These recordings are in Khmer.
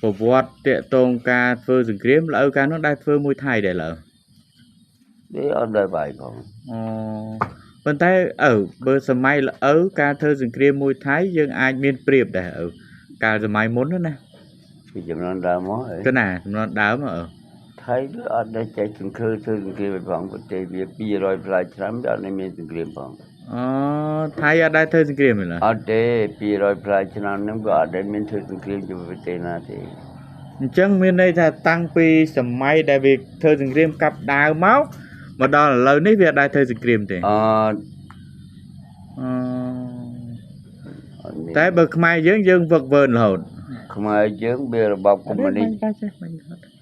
ប្រវត្តិតាកតងការធ្វើសង្គ្រាមលោកឪកាលនោះដែរធ្វើមួយថៃដែរលើ ទេអត់ដែរបាយផង អូប៉ុន្តែឪបើសម័យលោកឪការធ្វើសង្គ្រាមមួយថៃយើងអាចមានប្រៀបដែរឪកាលសម័យមុនណា ពីចំនួនដើមមកកណាចំនួនដើមឪថៃវាអត់ដែលចេះសង្គ្រាមធ្វើសង្គ្រាមផងប្រទេសវា200ប្លាយឆ្នាំវាអត់មានសង្គ្រាមផងអូថៃអត់ដែលធ្វើសង្គ្រាមទេអត់ទេ200ប្លាយឆ្នាំហ្នឹងវាអត់ដែលមានធ្វើសង្គ្រាមជាមួយប្រទេសណាទេអញ្ចឹងមានន័យថាតាំងពីសម័យដែលវាធ្វើសង្គ្រាមកាប់ដាវមកមកដល់ឥឡូវនេះវាអត់ដែលធ្វើសង្គ្រាមទេអត់អឺតែបើខ្មែរយើងយើងវឹកវើរហូតខ្មែរយើងវារបបកុម្មុយនីស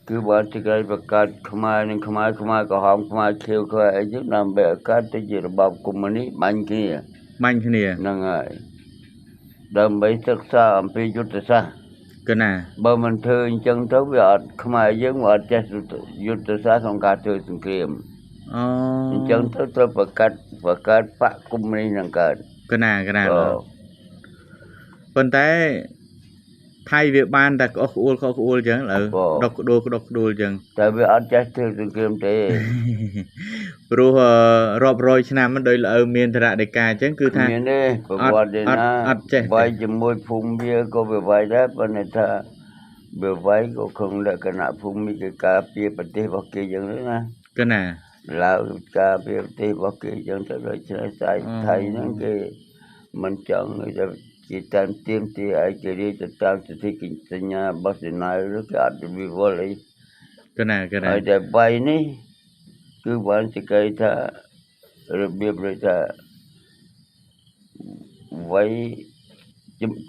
គឺបើទីគេបង្កើតខ្មែរនិងខ្មែរខ្មែរក្រហមខ្មែរខៀវខ្មែរអីចឹងដើម្បីឲ្យកើតទៅជារបបកុម្មុយនីសបាញ់គ្នាបាញ់គ្នាហ្នឹងហើយដើម្បីសិក្សាអំពីយុទ្ធសាស្ត្រកណាបើមិនធ្វើអញ្ចឹងទៅវាអត់ខ្មែរយើងវាអត់ចេះយុទ្ធសាស្ត្រក្នុងការធ្វើសង្គ្រាមអូអញ្ចឹងទៅត្រូវបង្កើតបកកុម្មុយនីសនឹងកើតកណាកណាប៉ុន្តែថៃវាបានតែក្អុសក្អួលក្អុសក្អួលអញ្ចឹងឥឡូវដុកក្ដួលក្ដុកក្ដួលអញ្ចឹងតែវាអត់ចេះធ្វើសង្គ្រាមទេព្រោះរាប់រយឆ្នាំមិនដោយលើមានធរណីកាអញ្ចឹងគឺថាមានទេប្រវត្តិទេណាអត់ចេះវាយជាមួយភូមិវាក៏វាវាយដែរប៉ុន្តែថាវាវាយក៏ក្នុងលក្ខណៈភូមិគេការពារប្រទេសរបស់គេអញ្ចឹងណាកណាឡាវការពារប្រទេសរបស់គេអញ្ចឹងទៅដូច្នេះស្អែកថៃហ្នឹងគេមិនចង់តែជាតាមទៀមទីឯករាជ្យទៅតាមសិទ្ធិសញ្ញារបស់សេនាឬគេអត់វិវល់អីកណាកណាហើយតែបាយនេះគឺបានសេចក្តីថារបៀបដូចថាវ័យ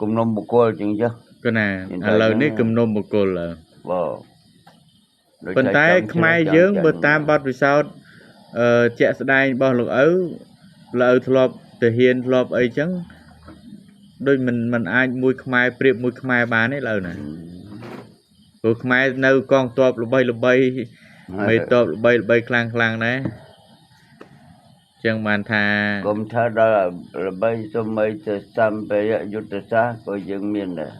គំនុំបុគ្គលជាងចុះកណាឥឡូវនេះគំនុំបុគ្គលបាទប៉ុន្តែខ្មែរយើងបើតាមបទពិសោធន៍ជាក់ស្ដែងរបស់លោកឪលោកឪធ្លាប់ទៅហ៊ានធ្លាប់អីចឹងដូចមិនអាចមួយខ្មែរប្រៀបមួយខ្មែរបានទេឡើយណាព្រោះខ្មែរនៅកងទ័ពល្បីល្បីមេទ័ពល្បីល្បីខ្លាំងខ្លាំងដែរចឹងបានថាកុំថាដល់ល្បីសូម្បីទៅសម្ភារៈយុទ្ធសាស្ត្រក៏យើងមានដែរ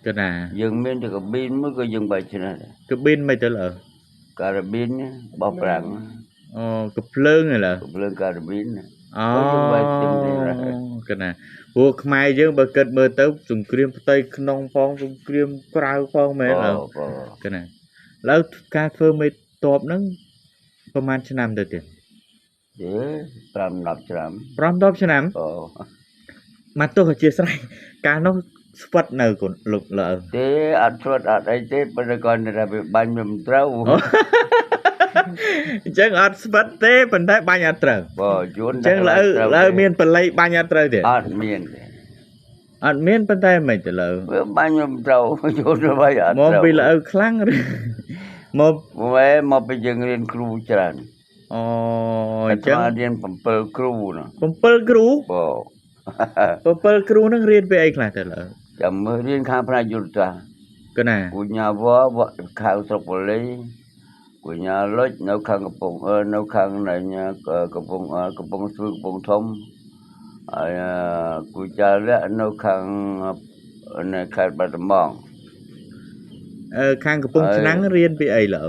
កណាយើងមានតែកាប៊ីនមួយក៏យើងបាយឈ្នះដែរកាប៊ីនមិនទៅលើការប៊ីនបោះប្រាំងអូកាភ្លើងហ៎លើកាភ្លើងការប៊ីនអូកណាព្រោះខ្មែរយើងបើគិតមើលទៅសង្គ្រាមផ្ទៃក្នុងផងសង្គ្រាមក្រៅផងមែនអើកណាឥឡូវការធ្វើមេតបហ្នឹងប្រហែលឆ្នាំទៅទៀតទេ5 10ឆ្នាំ5 10ឆ្នាំអូមកទោះអធិស្ឋានកាលនោះស្វិតនៅកូនលោកលើទេអត់ស្វិតអត់អីទេប៉ុន្តែគាត់ថាវាបាញ់វាមិនត្រូវអញ្ចឹងអត់ស្វិតទេប៉ុន្តែបាញ់អត់ត្រូវបាទយួនអញ្ចឹងលើលើមានបល័យបាញ់អត់ត្រូវទេអត់មានទេអត់មានប៉ុន្តែមិនទៅលើវាបាញ់មិនត្រូវយួនវាអត់ត្រូវមកពីលើខ្លាំងឬមកមកពីយើងរៀនគ្រូច្រើនអូអញ្ចឹងរៀន7គ្រូណា7គ្រូបាទ7គ្រូនឹងរៀនពីអីខ្លះទៅលើចាំមើលរៀនខាងផ្នែកយុទ្ធសាស្ត្រកណាគូញ៉ាវខាងស្រុកប៉ូលីគូញ៉ាលុចនៅខាងកំពង់នៅខាងកំពង់កំពង់ស្ពឺកំពង់ធំហើយគូចាលៈនៅខាងនៅខេត្តបាត់ដំបងខាងកំពង់ឆ្នាំងរៀនពីអីលើ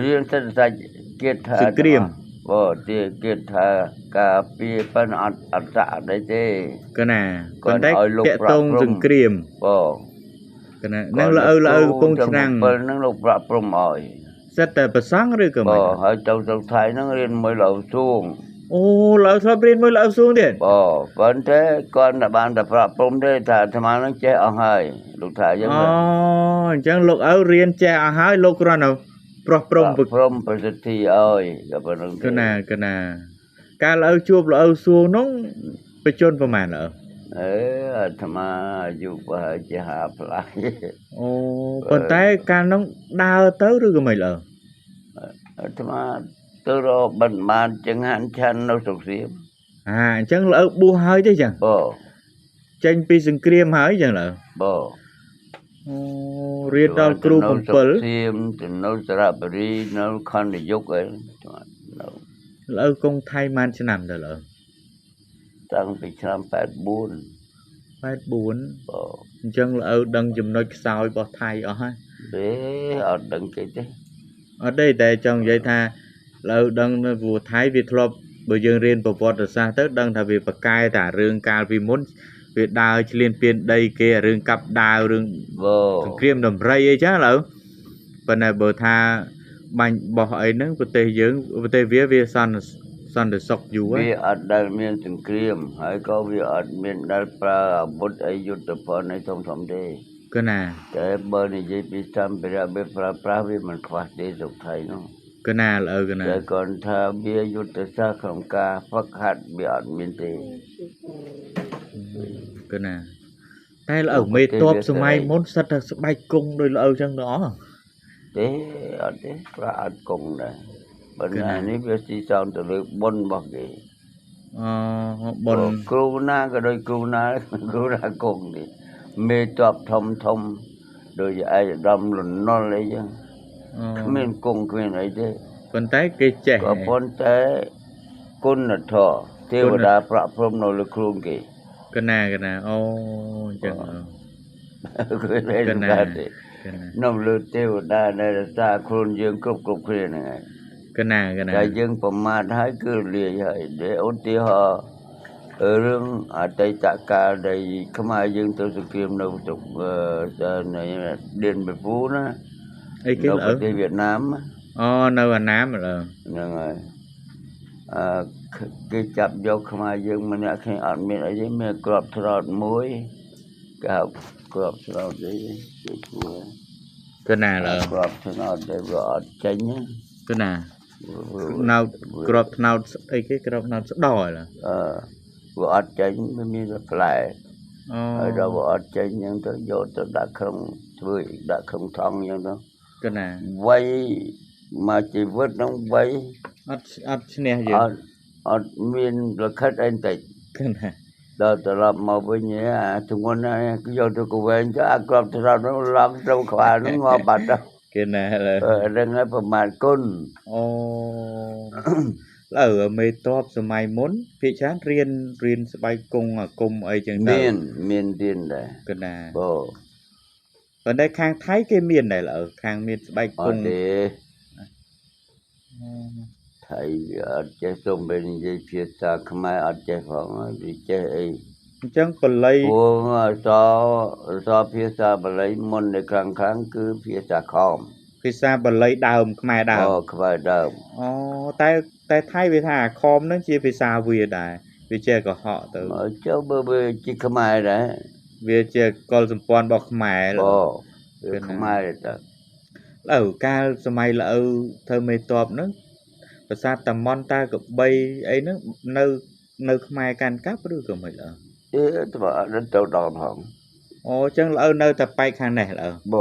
រៀនសិទ្ធិសាស្ត្រជាតិថាសង្គ្រាមបាទទីគេថាការពារប៉ុន្តែអត់អត់សាក់អត់អីទេកណាប៉ុន្តែតាក់ទងសង្គ្រាមបាទកណានឹងលើលើកំពង់ឆ្នាំង7នឹងលោកប្រាក់ព្រំឲ្យសិតតែប្រសង់ឬក៏មិនបាទហើយទៅស្រុកថៃហ្នឹងរៀនមួយលោកសួងអូលោកធ្លាប់រៀនមួយលោកសួងទៀតបាទប៉ុន្តែគាត់តែបានតែប្រាក់ព្រំទេថាអាត្មាហ្នឹងចេះអស់ហើយលោកថាអញ្ចឹងអូអញ្ចឹងលោកឪរៀនចេះអស់ហើយលោកគ្រាន់តែប្រោះព្រំព្រំប្រសិទ្ធិឲ្យក៏ប៉ុណ្្នឹងកណាកណាកាលឪជួបលោកឪសួងនោះបច្ចុប្បន្នប្រហែលឪអេអាត្មាអាយុប្រហែលជា50ប្លាយអូប៉ុន្តែកាលនោះដើរទៅឬក៏មិនឪអាត្មាទៅរកបិណ្ឌបានចង្ហាន់ឆាន់នៅស្រុកសៀមអាអញ្ចឹងលោកឪបួសហើយទេចឹងបាទចេញពីសង្គ្រាមហើយចឹងលើបាទអូរៀនដល់គ្រូ7សៀមទៅនៅសារៈបុរីនៅខណ្ឌយុគអីនៅលើកងថៃប៉ុន្មានឆ្នាំទៅលើតាំងពីឆ្នាំ84 84បាទ អញ្ចឹងលោកឪដឹងចំណុចខ្សោយរបស់ថៃអស់ហើយ ទេអត់ដឹងគេទេ អត់ទេតែចង់និយាយថាលោកឪដឹងនៅព្រោះថៃវាធ្លាប់បើយើងរៀនប្រវត្តិសាស្ត្រទៅដឹងថាវាប្រកែតែរឿងកាលពីមុនវាដើរឆ្លៀនពៀនដីគេរឿងកាប់ដាវរឿង ប សង្គ្រាមដំរីអីចឹងឥឡូវប៉ុន្តែបើថាបាញ់បោះអីហ្នឹងប្រទេសយើងប្រទេសវាវាសន្តិសន្តិសុខយូរហើយ វាអត់ដែលមានសង្គ្រាមហើយក៏វាអត់មានដែលប្រើអាវុធអីយុទ្ធភណ្ឌអីធំធំទេ កណា តែបើនិយាយពីសម្ភារៈវាប្រើប្រាស់វាមិនខ្វះទេស្រុកថៃនោះ កណាល្អកណា តែគាត់ថាវាយុទ្ធសាស្ត្រក្នុងការហ្វឹកហាត់វាអត់មានទេ កណាតែល្អមេតបសម័យមុនសិតតែស្បែកគង់ដោយល្អចឹងទាំងអស់ ទេអត់ទេប្រាអត់គង់ដែរប៉ុន្តែនេះវាស៊ីសងទៅលើបុណ្យរបស់គេ អូបុណ្យ គ្រូណាក៏ដូចគ្រូណាគ្រូណាគង់នេះមេតបធំធំដូចឯកឧត្តមលន់នល់អីចឹងគ្មានគង់គ្មានអីទេ ប៉ុន្តែគេចេះ ក៏ប៉ុន្តែគុណធម៌ទេវតាប្រក់ព្រំនៅលើខ្លួនគេ កណាកណាអូអញ្ចឹង គឺលេង ណា ទេនៅលើទេវតាដែលរក្សាខ្លួនយើងគ្រប់គ្រប់គ្នាហ្នឹងឯង កណាកណា តែយើងប្រមាថហើយគឺលាយហើយដែលឧទាហរណ៍រឿងអតីតកាលដែលខ្មែរយើងទៅសង្គ្រាមនៅស្រុកនៃដៀនបេពូណា អីគេ នៅប្រទេសវៀតណាម អូនៅអាណាមឡើ ហ្នឹងហើយអឺគេចាប់យកខ្មែរយើងម្នាក់គ្នាអត់មានអីទេមានក្របថ្នោតមួយគេហៅក្របថ្នោតអីគេធ្វើ កណាឡើ ក្របថ្នោតដែលវាអត់ចេញ កណានៅក្របថ្នោតអីគេក្របថ្នោតស្ដោឡើ អឺវាអត់ចេញវាមានតែផ្លែ អូ ហើយដល់វាអត់ចេញអញ្ចឹងទៅយកទៅដាក់ក្នុងធ្វើដាក់ក្នុងថង់អញ្ចឹងទៅ កណា វាយមកជីវិតហ្នឹងវាយ អត់អត់ឈ្នះយើង អត់អត់មានលិខិតអីបន្តិច កណា ដល់ត្រឡប់មកវិញអាធ្ងន់ណាស់យកទៅកវែងទៅអាក្របត្រឡប់នោះឡំទៅក្បាលនោះងាប់បាត់ទៅ គេណា លើហ្នឹងហើយប្រមាថគុណ អូលើមេតបសម័យមុនភាគច្រើនរៀនរៀនស្បែកគង់អាគមអីចឹងទៅ មានមានរៀនដែរ កណា បើ ប៉ុន្តែខាងថៃគេមានដែរលើខាងមានស្បែក អ គង់ ត់ទេថៃវាអត់ចេះសូម្បីនិយាយភាសាខ្មែរអត់ចេះផងវាចេះអី អញ្ចឹងបល័យ ព្រោះអក្សរអក្សរភាសាបាលីមុននៅខាងខាងគឺភាសាខម ភាសាបាលីដើមខ្មែរដើម អូខ្មែរដើម អូតែតែថៃវាថាអាខមហ្នឹងជាភាសាវាដែរវាជាកុហកទៅ មកចុះបើវាជាខ្មែរដែរ វាជាកុលសម្ព័ន្ធរបស់ខ្មែរ អូវាខ្មែរទៅ លើកាលសម័យល្អៅធ្វើមេតបហ្នឹងប្រាសាទតាមន់តាកបីអីហ្នឹងនៅនៅខ្មែរកាន់កាប់ឬក៏មិនល្អ អេទៅអត់ទៅដល់ផង អូអញ្ចឹងល្អៅនៅតែប៉ែកខាងនេះល្អៅ ប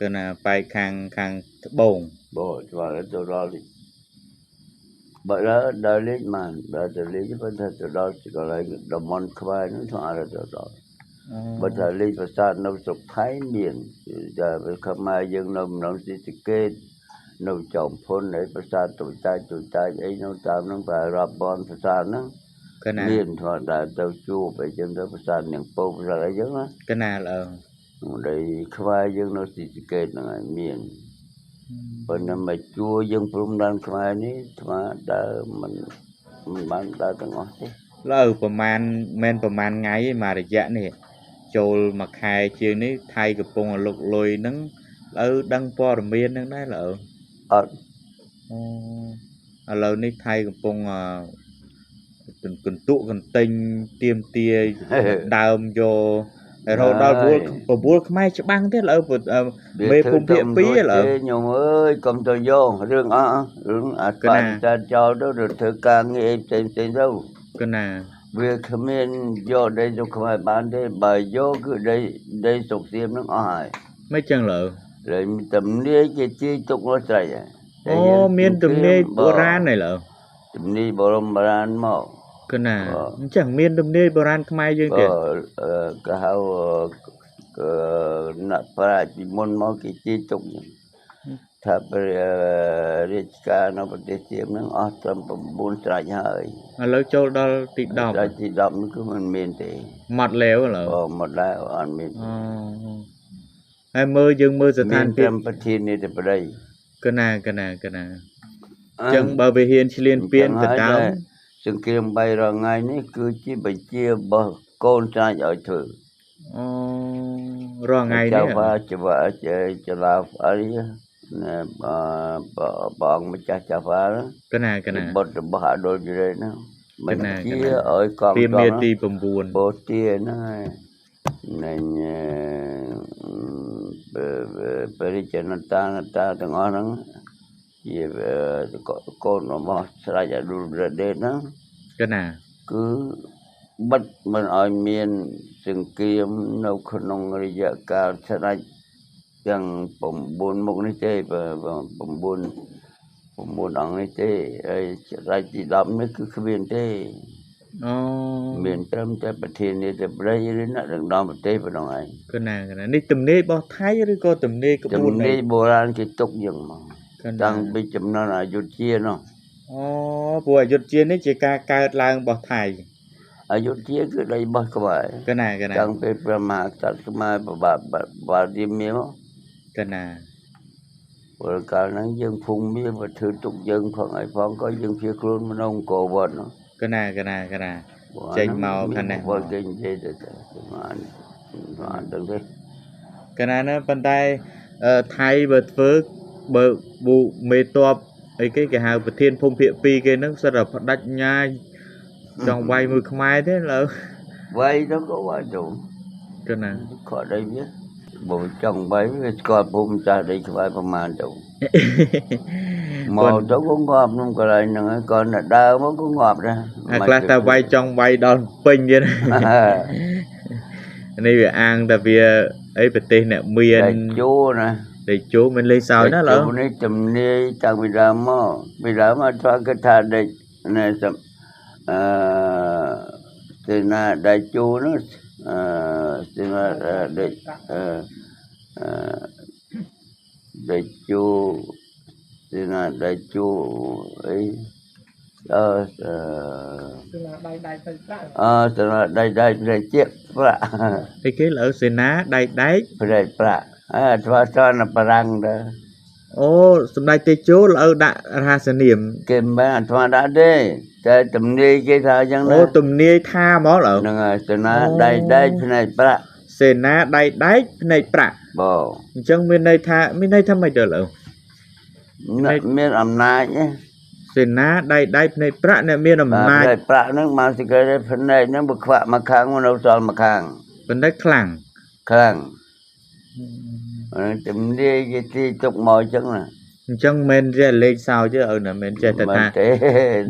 គឺណាប៉ែកខាងខាងត្បូង បស្វាទៅដល់បើដល់ដល់លេខបានដល់ទៅលេខប៉ុន្តែទៅដល់កន្លែងតំបន់ខ្មែរហ្នឹងធ្វើអត់ទៅដល់បើថាលេខប្រាសាទនៅស្រុកថៃមានតែខ្មែរយើងនៅម្ដងស៊ីសកេតនៅចောင်းភុនឯប្រាសាទទូចតាចទូចតាចអីនៅតាមហ្នឹងបើរាប់បនប្រាសាទហ្នឹង កណា មានធម្មតាទៅជួបអីចឹងទៅប្រាសាទនាងពោប្រាសាទអីចឹងណា កណាល្អ ដែលខ្មែរយើងនៅស៊ីសកេតហ្នឹងហើយមានប៉ុន្តែមកជួយើងព្រំដែនខ្មែរនេះអាត្មាដើរមិនមិនបានដើរទាំងអស់ទេ លើប្រហែលមិនប្រហែលថ្ងៃឯងមួយរយៈនេះចូលមួយខែជាងនេះថៃកំពុងលុកលុយហ្នឹងលើដឹងព័ត៌មានហ្នឹងដែរលើ អត់ អូឥឡូវនេះថៃកំពុងកន្ទក់កន្ទិញទៀមទាដើមយករហូតដល់បបួលខ្មែរច្បាំងទៀតលើមេភូមិភាគ2លើ ញោមអើយកុំទៅយករឿងអស់រឿងអាបដិសេធចោលទៅឬធ្វើការងារផ្សេងផ្សេងទៅ កណា វាគ្មានយកដីស្រុកខ្មែរបានទេបើយកគឺដីដីស្រុកសៀមនឹងអស់ហើយ មិនចឹងលើ ហើយទំនាយគេជាយទុកមកស្រេចហើយ អូមានទំនាយបុរាណហើយលើ ទំនាយបរមបុរាណមក កណាអញ្ចឹងមានទំនាយបុរាណខ្មែរយើងទៀត គេហៅអ្នកប្រាជ្ញពីមុនមកគេជាយទុក ថាព្រះរាជការនៅប្រទេសសៀមហ្នឹងអស់ត្រឹម9ស្រេចហើយ ឥឡូវចូលដល់ទី10 ស្រេចទី10នេះគឺមិនមានទេ ម៉ត់លែវឥឡូវ អូ ម៉ត់លែវអត់មាន អូ ហើយមើលយើងមើលស្ថា មាន នភាព ត្រឹមប្រធានាធិបតី កណាកណាកណា អញ្ចឹងបើវាហ៊ានឈ្លានពានទៅដើម សង្គ្រាមបីរាល់ថ្ងៃនេះគឺជាបញ្ជារបស់កូនស្ដេចឲ្យធ្វើ អូ រាល់ថ្ងៃ ចៅ នេះ ហ្វាចវចលាអីណែ ព្រះអង្គម្ចាស់ចៅហ្វា កណាកណា បុត្ររបស់អដុលយរេហ្នឹង កណា បញ្ជាឲ្យកង ទា ទ័ព មាទី9 បូទាហ្នឹងហើយនឹងបរិចនតានតាទាំងអស់ហ្នឹងជាកូនរបស់ស្ដេចអដុលរដេតហ្នឹង កណា គឺបិទមិនឲ្យមានសង្គ្រាមនៅក្នុងរយៈកាលស្ដេចទាំង9មុខនេះទេ 9អង្គនេះទេ ហើយស្ដេចទី10នេះគឺគ្មានទេ អូ មានត្រឹមតែប្រធានាធិបតីឬអ្នកដឹកនាំប្រទេសប៉ុណ្ណឹងឯង កណាកណា នេះទំនាយរបស់ថៃឬក៏ទំនាយក្បួ ទំ ន នាយបុរាណគេទុកយ៉ាងមក កណា តាំងពីចំនួនអយុធ្យានោះ អូ ព្រោះអយុធ្យានេះជាការកើតឡើងរបស់ថៃ អយុធ្យាគឺដីរបស់ខ្មែរ កណាកណា តាំងពីព្រះមហាក្សត្រខ្មែរប្របាទបាទទីមានមក កណា ព្រោះកាលហ្នឹងយើងភូមិមានបើធ្វើទុកយើងផងអីផងក៏យើងភៀសខ្លួនមកនៅអង្គរវត្តនោះ កណាកណាកណា ចេញមកខាងនេះ វត្តគេនិយាយទៅបានបានដឹងទេ កណាណា ប៉ុន្តែថៃបើធ្វើបើប៊ូមេតបអីគេគេហៅប្រធានភូមិភាគ2គេហ្នឹងសិតតែផ្ដាច់ញ៉ាយចង់វាយមួយខ្មែរទេលើ វាយទៅក៏វាយទៅ កណា ខកដីវាបើចង់វាយវាស្គាល់ភូមិចាស់ដីខ្មែរប្រមាណទៅមកទៅក៏ងាប់ក្នុងកន្លែងហ្នឹងហើយ គាត់តែដើរមកក៏ងាប់ដែរ អាខ្លះតែវាយចង់វាយដល់ពេញទៀតនេះវាអាងតែវាអីប្រទេសអ្នកមាន តែជួណា តែជួមិនលេងសើចណាឡើ ជួនេះជំនាញតាំងពីដើមមកពីដើមមកធ្វើគិតថាដេកណែសំអឺសេនាដៃជួនោះ អឺសេនាដេកអឺអឺដេកជួសេនាដៃជួអីអឺ សេនាដៃដៃផ្នែកប្រាក់ អឺសេនាដៃដៃផ្នែកជាប្រាក់ អីគេលើសេនាដៃដៃ ផ្នែកប្រាក់ អើធ្វើតនបារាំងដែរ អូ សម្ដេចតេជោលើដាក់រហស្សនាម គេមិនមែនអាត្មាដាក់ទេ តែទំនាយគេថាអញ្ចឹងណា អូ ទំនាយថាហ្មងលើ ហ្នឹងហើយ សេនាដៃដៃផ្នែកប្រាក់ សេនាដៃដៃផ្នែកប្រាក់ បង អញ្ចឹងមានន័យថាមានន័យថាម៉េចទៅលើ អ្នកមានអំណាចណា សេនាដៃដៃភ្នែកប្រាក់ អ្នកមានអំណាច ផ្នែកប្រាក់ហ្នឹងបានសេចក្តីភ្នែកហ្នឹងបើខ្វាក់មកខាងមកនៅសល់មកខាង ប៉ុន្តែខ្លាំង ខ្លាំង ទំនាយគេទីទុកមកអញ្ចឹងណា អញ្ចឹងមិនចេះលេខសោចទេឪណា មិនចេះតែថា ទេ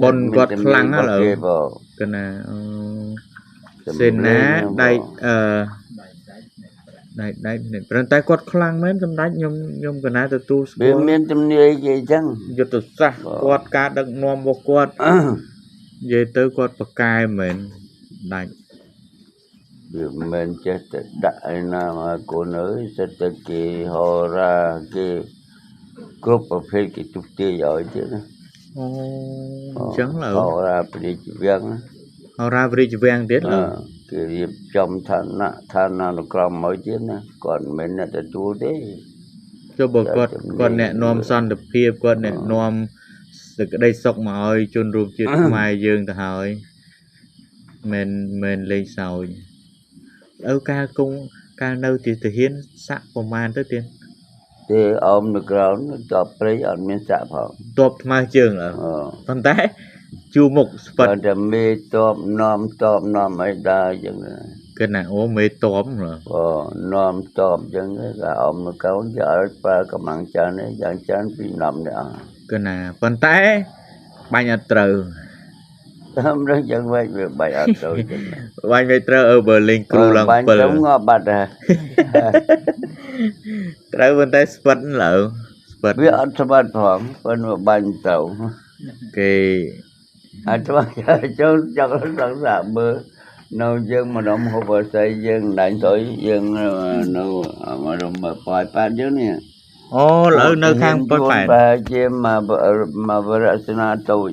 បុណ្យគាត់ខ្លាំងណាស់ឡើយ គេបង កណា អូ សេនាដៃអឺដៃដៃភ្នែក ប៉ុន្តែគាត់ខ្លាំងមែនសម្ដេច ខ្ញុំកណាទទួលស្គា វា ល់ មានទំនាយគេអញ្ចឹង យុទ្ធសាស្ត្រគាត់ការដឹកនាំរបស់គាត់និយាយទៅគាត់ប្រកែមែនដាច់ វាមិនមែនចេះតែដាក់ឯណាមកកូនអើយ សិតតែគេហោរាគេគ្រប់ប្រភេទគេទុះទាយឲ្យទៀតណា អូ អញ្ចឹងឡើយ ហោរាព្រះជីវំង ហោរាព្រះជីវំងទៀតឡើយ គេរៀបចំឋានៈឋានានុក្រមឲ្យទៀតណា គាត់មិនមែនអ្នកទទួលទេ ចុះបើគាត់គាត់អ្នកនាំសន្តិភាព គាត់អ្នកនាំសេចក្តីសុខមកឲ្យជនរួមជាតិខ្មែរយើងទៅហើយ មិនមែនលេងសើចឪកាលគង់កាលនៅទីទាហានសាក់ប្រមាណទៅទៀត ទេ អោមនៅក្រោមតបព្រៃអត់មានសាក់ផង តបថ្មើរជើងឡើ ប៉ុន្តែជួមុខស្ពិត តែមេតបនាំតបនាំអីដើរអញ្ចឹង គឺណា អូ មេតបហ៎ អូ នាំតបអញ្ចឹង គេអោមនៅក្រោមគេអត់ប្រើកម្លាំងច្រើនទេ យ៉ាងច្រើនពី10នាក់ គឺណា ប៉ុន្តែបាញ់អត់ត្រូវ តាមរឿងយ៉ាងម៉េចវាបាញ់អត់ត្រូវចឹង បាញ់មិនត្រូវ អឺបើលេងគ្រូឡើង បាញ់ 7 ទៅងាប់បាត់ដែរ ត្រូវប៉ុន្តែស្ពិតលើស្ពិត វាអត់ស្ពិតផង ប៉ុន្តែបាញ់ទៅ គេ អត់ច្បាស់ចូលចង់សង្សារមើលនៅយើងម្ដុំហូបអស័យយើងដាញ់ទៅយើងនៅម្ដុំប៉ាយប៉ាត់យើងនេះ អូលោកឪនៅខាងប៉ោយប៉ែត ប្រហែលជាមួយវរសេនាតូច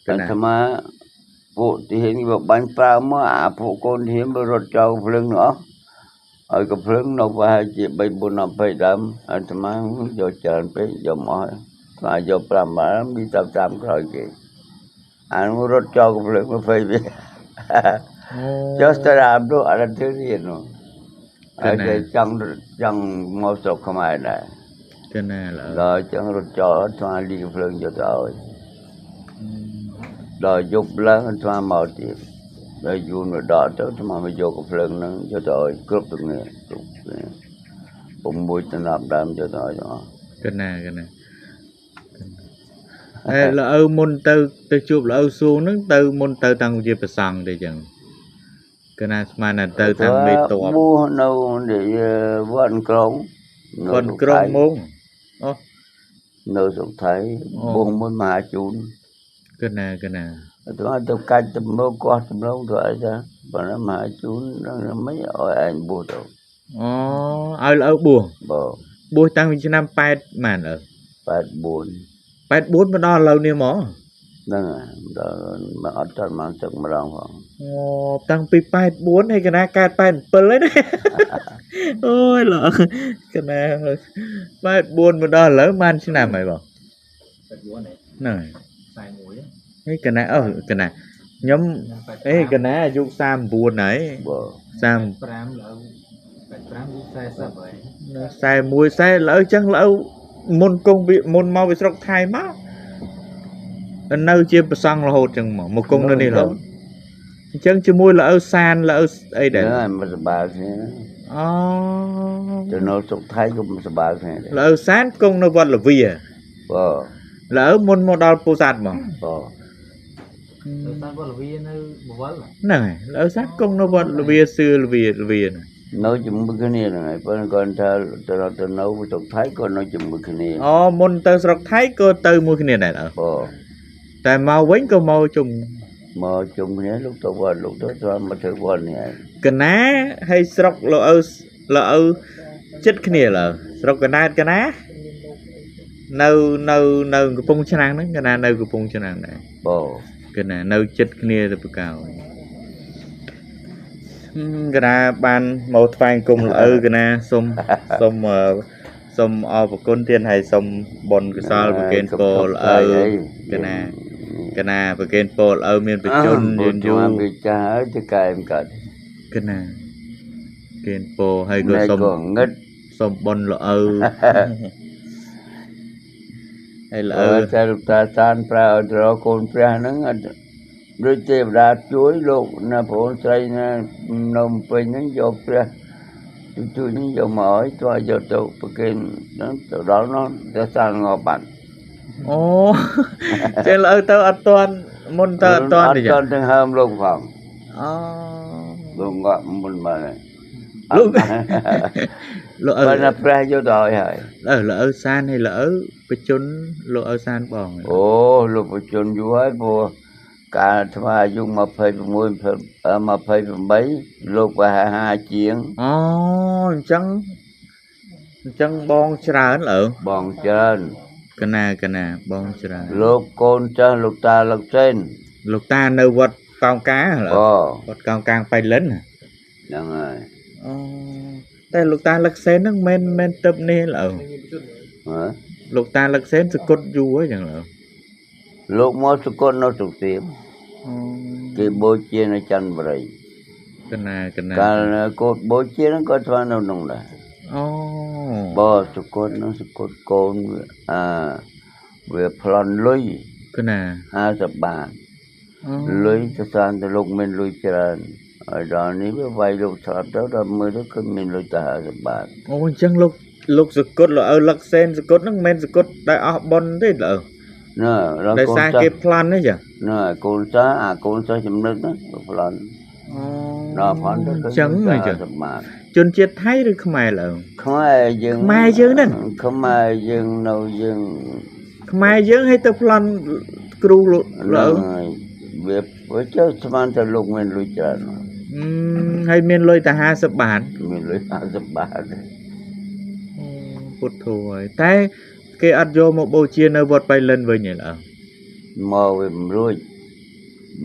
អាត្មាពួកទាហានគេបាញ់ប្រើមកអាពួកកូនទាហានរត់ចោលភ្លើងនោះអស់ហើយក៏ភ្លើងនៅប្រហែលជា3 4 20ដើមអាត្មាយកច្រើនពេកយកមកហើយស្មាយក5ដើមនេះតាមតាមក្រោយគេអានោះរត់ចោលកំភ្លើង20វាចុះទៅតាមនោះអត់ធ្វើទៀតនោះហើយគេចង់ចង់មកស្រុកខ្មែរដែរ កណាល្អ ដល់ចង់រត់ចោលអាត្មាលីកំភ្លើងយកទៅឲ្យដល់យប់ឡើងអាត្មាមកទៀតដល់យូរមកដល់ទៅអាត្មាមកយកកំភ្លើងហ្នឹងយកទៅឲ្យគ្រប់ទាំងនេះគ្រប់6តំណាប់ដើមយកទៅឲ្យទាំងអស់ កណាកណាអេលោកឪមុនទៅទៅជួបលោកឪសួងហ្នឹងទៅមុនទៅតាំងជាប្រសង់ទេចឹងកណាស្មានតែទៅតាំងមេតប បួសនៅវត្តក្រុង វត្តក្រុងមងអូ នៅស្រុកថៃបួសមួយមហាជូន កណាកណា អាត្មាទៅកាច់ទៅមើលកោះទំនងទៅអីចាប៉ុន្តែមហាជូនមិនឲ្យឯងបួសទៅ អូឲ្យលោកឪបួស បើ បួសតាំងពីឆ្នាំ8ម៉ានឪ 84 84មកដល់ឥឡូវនេះហ្មង ហ្នឹងហើយដល់មកអត់ទាន់បានទឹកម្ដងផង អូតាំងពី84ហើយកណាកើត87ហើយណាអូយលោកកណា84មកដល់ឥឡូវបានឆ្នាំហើយបង 84 ហ្នឹងហើយ 41 ហើយកណាអឺកណាខ្ញុំអេកណាអាយុ39ហើយ បើ 35 លើ85 40ហើយ 41 40លើចឹងលើមុនគង់វាមុនមកពីស្រុកថៃមកនៅជាប្រសង់រហូតចឹងមកមកគង់នៅនេះរហូតអញ្ចឹងជាមួយលោកឪសានលោកឪអីដែរ ហ្នឹងហើយមិនសប្បាយគ្នា អូ ទៅនៅស្រុកថៃក៏មិនសប្បាយគ្នាដែរ លោកឪសានគង់នៅវត្តលវា បើ លោកឪមុនមកដល់ពោធិ៍សាត់មក បើ នៅតាមវត្តលវានៅបវល ហ្នឹងហើយលោកឪសានគង់នៅវត្តលវាសឿលវាលវាហ្នឹង នៅជាមួយគ្នាហ្នឹងហើយប៉ុន្តែគាត់ថាទៅទៅនៅស្រុកថៃក៏នៅជាមួយគ្នា អូមុនទៅស្រុកថៃក៏ទៅមួយគ្នាដែរអើ បើ តែមកវិញក៏មកជុំ មកជុំគ្នាលោកទៅវត្តលោកទៅស្រាមកធ្វើវត្តនេះឯង កណាហើយស្រុកលោកឪលោកឪចិត្តគ្នាលើស្រុកកណែតកណានៅនៅនៅកំពង់ឆ្នាំងហ្នឹងកណានៅកំពង់ឆ្នាំងដែរ បើ កណានៅចិត្តគ្នាទៅបកោកណាបានមកថ្វាយគុំលោកឪកណាសូមសូមសូមអរព្រគុណទៀតហើយសូមបុណ្យកុសលប្រគេនពរលោកឪកណាកណាប្រគេនពរលោកឪមានប្រជញ្ញយឺនយូរ វាចាស់ហើយទៅកែមិនកើត កណាគេនពោហើយក៏សូម ក៏ងឹត សូមបុណ្យលោកឪហើយលោកឪ តែលោកតាសានប្រើឲ្យទៅរកកូនព្រះហ្នឹងដូចទេវតាជួយលោកណាប្អូនស្រីណានៅពេញហ្នឹងយកព្រះជួយនេះយកមកឲ្យទោះយកទៅប្រគេនហ្នឹងទៅដល់នោះទៅសានងាប់បាត់ អូចេះលោកឪទៅអត់ទាន់មុនទៅអត់ទាន់ទេ អត់ទាន់ទាំងហើមលោកផង អូ លោកងាប់មុនមកហើយ លោកលោកឪ បើណាព្រះយកទៅឲ្យហើយ លោកឪសានហើយលោកឪបជនលោកឪសានបង អូលោកបជនយូរហើយព្រោះកាលអាត្មាអាយុ26 28លោកប្រហែល50ជាង អូអញ្ចឹងអញ្ចឹងបងច្រើនលោក បងច្រើន កណាកណាបងច្រើន លោកកូនចាស់លោកតាលោកសេន លោកតានៅវត្តកោងកាលោក អូ វត្តកោងកាងបៃលិន ហ្នឹងហើយ អូតែលោកតាលឹកសេនហ្នឹងមិនមែនទឹកនេះលោក ហ៎ លោកតាលឹកសេនសគត់យូរហើយចឹងលោក លោកមកសគត់នៅស្រុកសៀមគេបូជានៅចន្ទបុរី កណាកណា កាលកូនបូជាហ្នឹងក៏ធ្វើនៅក្នុងដែរ អូ បើសគត់ហ្នឹងសគត់កូនអាវាប្លន់លុយក ណា 50បាតលុយទៅសានទៅលោកមានលុយច្រើនហើយដល់នេះវាវាយលោកស្លាប់ទៅដល់មើលទៅគឺមានលុយតែ50បាត អូអញ្ចឹងលោកលោកសគត់លោកឪលឹកសេនសគត់ហ្នឹងមិនមែនសគត់ដែលអស់បុណ្យទេលោក ណែដល់ ដោយសារគេប្លន់ទេចា ណែកូនសិស្សអាកូនសិស្សចំណិតហ្នឹងប្លន់ អូ ដល់ប្លន់ទៅ អញ្ចឹងអញ្ចឹង 50បាត ជនជាតិថៃឬខ្មែរលោក ខ្មែរយើង ខ្មែរយើងហ្នឹង ខ្មែរយើងនៅយើង ខ្មែរយើងឲ្យទៅប្លន់គ្រូលោក លោកវាវាចុះស្មានតែលោកមានលុយច្រើន ហើយមានលុយតែ50បាត មានលុយ50បាត អូ ពុទ្ធោហើយតែគេអត់យកមកបូជានៅវត្តបៃលិនវិញទេឡើយមកវាមិនរួច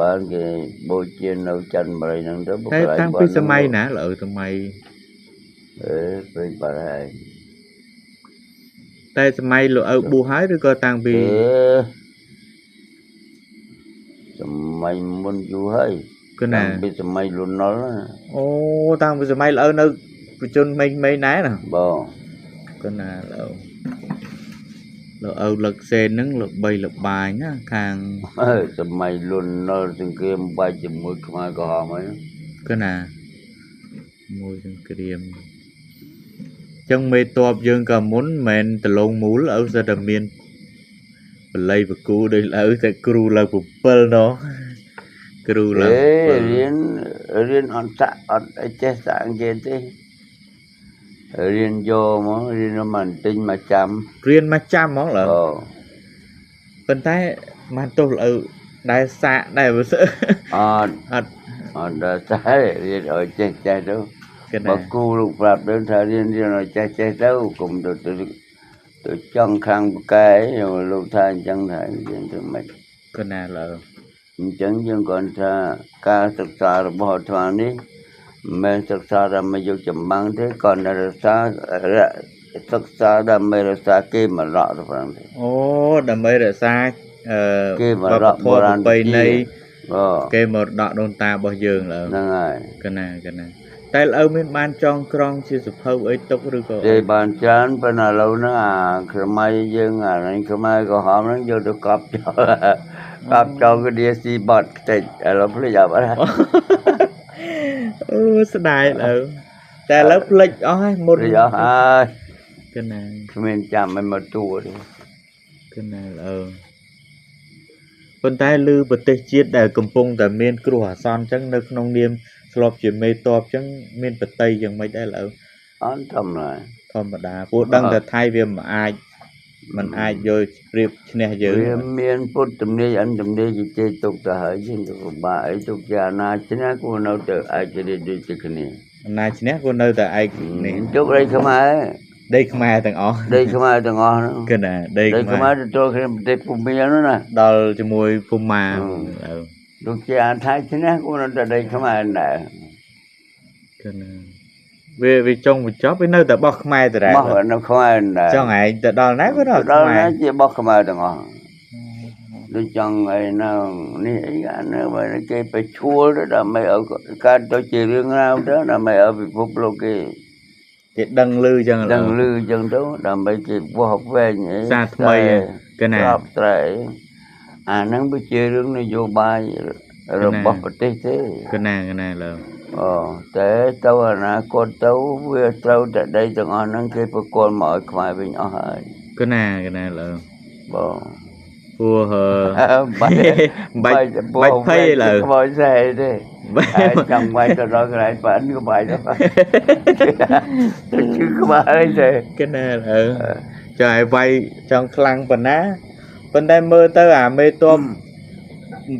បានគេបូជានៅចន្ទបុរីហ្នឹងទៅតែតាំងពីសម័យណាឡើយសម័យអេពេញបាត់ហើយតែសម័យលោកឪបួសហើយឬក៏តាំងពីសម័យមុនយូរហើយគឺណាតាំងពីសម័យលន់នល់អូតាំងពីសម័យលោកឪនៅប្រជជនក្មេងៗដែរណាបងគឺណាលោកឪលឹកសេនហ្នឹងល្បីល្បាញណាខាងសម័យលន់នល់សង្គ្រាមបាច់ជាមួយខ្មែរក្រហមហើយគឺណាមួយសង្គ្រាមចឹងមេតបយើងក៏មុនមិនមែនដលងមូលឪសិតតែមានបល័យបកូដូចឪតែគ្រូឡើង7ណោះគ្រូឡើងរៀនអត់សាក់អត់អីចេះសាក់គេទេរៀនយកមករៀនមកទិញមកចាំរៀនមកចាំហ្មងឡើយប៉ុន្តែបានទោះឪដែលសាក់ដែរបើអត់អត់អត់ដែលសាក់រៀនឲ្យចេះចេះទៅបើគូលោកប្រាប់ទៅថារៀនឲ្យចេះចេះទៅកុំទៅទៅចង់ខាងបកែលោកថាអញ្ចឹងថាយើងធ្វើម៉េចកណាឡើយអញ្ចឹងយើងគ្រាន់ថាការសិក្សារបស់អាត្មានេះមិនមែនសិក្សាដើម្បីយកចម្បាំងទេគ្រាន់តែរក្សាសិក្សាដើម្បីរក្សាគេមរតកទៅប៉ុណ្ណឹងទេអូដើម្បីរក្សាគេមរតកបុរាណប្រពៃណីគេមរតកដូនតារបស់យើងឡើយហ្នឹងហើយកណាកណាតែឪមានបានចងក្រងជាសភៅអីទុកឬក៏ទេបានច្រើនប៉ុន្តែឥឡូវហ្នឹងអាខ្មែរយើងអានេះខ្មែរក្រហមហ្នឹងយកទៅកប់ចោលកប់ចោលគឺឌីស៊ីបត់ខ្ទេចឥឡូវភ្លេចអត់អូស្ដាយឪតែឥឡូវភ្លេចអស់ហើយមុនភ្លេចអស់ហើយកណាគ្មានចាំឲ្យមកទួទេកណាឪប៉ុន្តែឮប្រទេសជាតិដែលកំពុងតែមានគ្រោះអាសន្នអញ្ចឹងនៅក្នុងនាមធ្លាប់ជាមេតបអញ្ចឹងមានបតីយ៉ាងម៉េចដែរឪអត់ធម្មតាធម្មតាព្រោះដឹងតែថៃវាមិនអាចយកប្រៀបឈ្នះយើងវាមានពុទ្ធទំនាយអន្តទំនាយគេទុកទៅហើយយើងទៅពិបាកអីទុកជាអាណាឈ្នះគួរនៅតែឯករាជ្យដូចជាគ្នាអាណាឈ្នះគួរនៅតែឯកនេះទុកដីខ្មែរដីខ្មែរទាំងអស់ដីខ្មែរទាំងអស់ហ្នឹងគឺណាដីខ្មែរទទួលគ្នាប្រទេសភូមានោះណាដល់ជាមួយភូមាដូចជាអាថៃឈ្នះគួរនៅតែដីខ្មែរដែរគឺណាវាចុងបញ្ចប់វានៅតែបោះខ្មែរដដែលបោះនៅខ្មែរដែរចង់ឯងទៅដល់ណាក៏ដល់ខ្មែរដល់ណាជាបោះខ្មែរទាំងអស់ដូចចង់អីនៅនេះអីអានៅបើគេទៅឈួលទៅដើម្បីឲ្យកើតទៅជារឿងរ៉ាវទៅដើម្បីឲ្យពិភពលោកគេដឹងឮចឹងដឹងឮចឹងទៅដើម្បីគេវាស់វែងអីសារថ្មីកណាស្របស្រែអាហ្នឹងវាជារឿងនយោបាយរបស់ប្រទេសទេកណាកណាលើអូតែទៅអនាគតទៅវាត្រូវតែដីទាំងអស់ហ្នឹងគេប្រគល់មកឲ្យខ្មែរវិញអស់ហើយកណាកណាលើបងព្រោះបាច់បាច់ភ័យឡើយខ្មោចស្រែទេហើយចង់វាយទៅដល់កន្លែងប៉ាន់ក៏បាយទៅទៅជឿក្បាលអីទេកណាលើចង់ឲ្យវាយចង់ខ្លាំងប៉ុណ្ណាប៉ុន្តែមើលទៅអាមេតប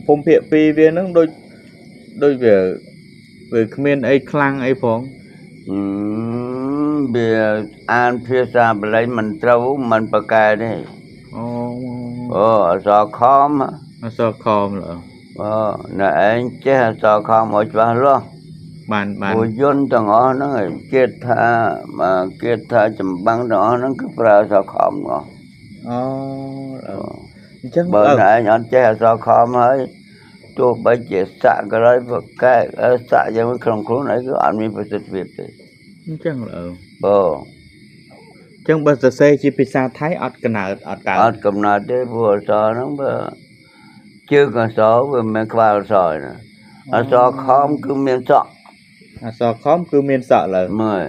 ភូមិភាគ2វាហ្នឹងដូចវាគ្មានអីខ្លាំងអីផងវាអានភាសាបាលីមិនត្រូវមិនប្រកែទេអូអូអក្សរខមអក្សរខមឡើអូណែឯងចេះអក្សរខមឲ្យច្បាស់លាស់បានព្រោះយន្តទាំងអស់ហ្នឹងគេថាចម្បាំងទាំងអស់ហ្នឹងគឺប្រើអក្សរខមទាំងអស់អូអញ្ចឹងបើណែឯងអត់ចេះអក្សរខមហើយទោះបីជាសាក់ក៏ដោយប្រកែសាក់យ៉ាងក្នុងខ្លួនឯងគឺអត់មានប្រសិទ្ធភាពទេអញ្ចឹងឡើយបងអញ្ចឹងបើសរសេរជាភាសាថៃអត់កំណើតអត់កើតអត់កំណើតទេព្រោះអក្សរហ្នឹងបើជើងអក្សរវាមិនមែនក្បាលអក្សរណាអក្សរខមគឺមានសក់អក្សរខមគឺមានសក់ឡើយមើល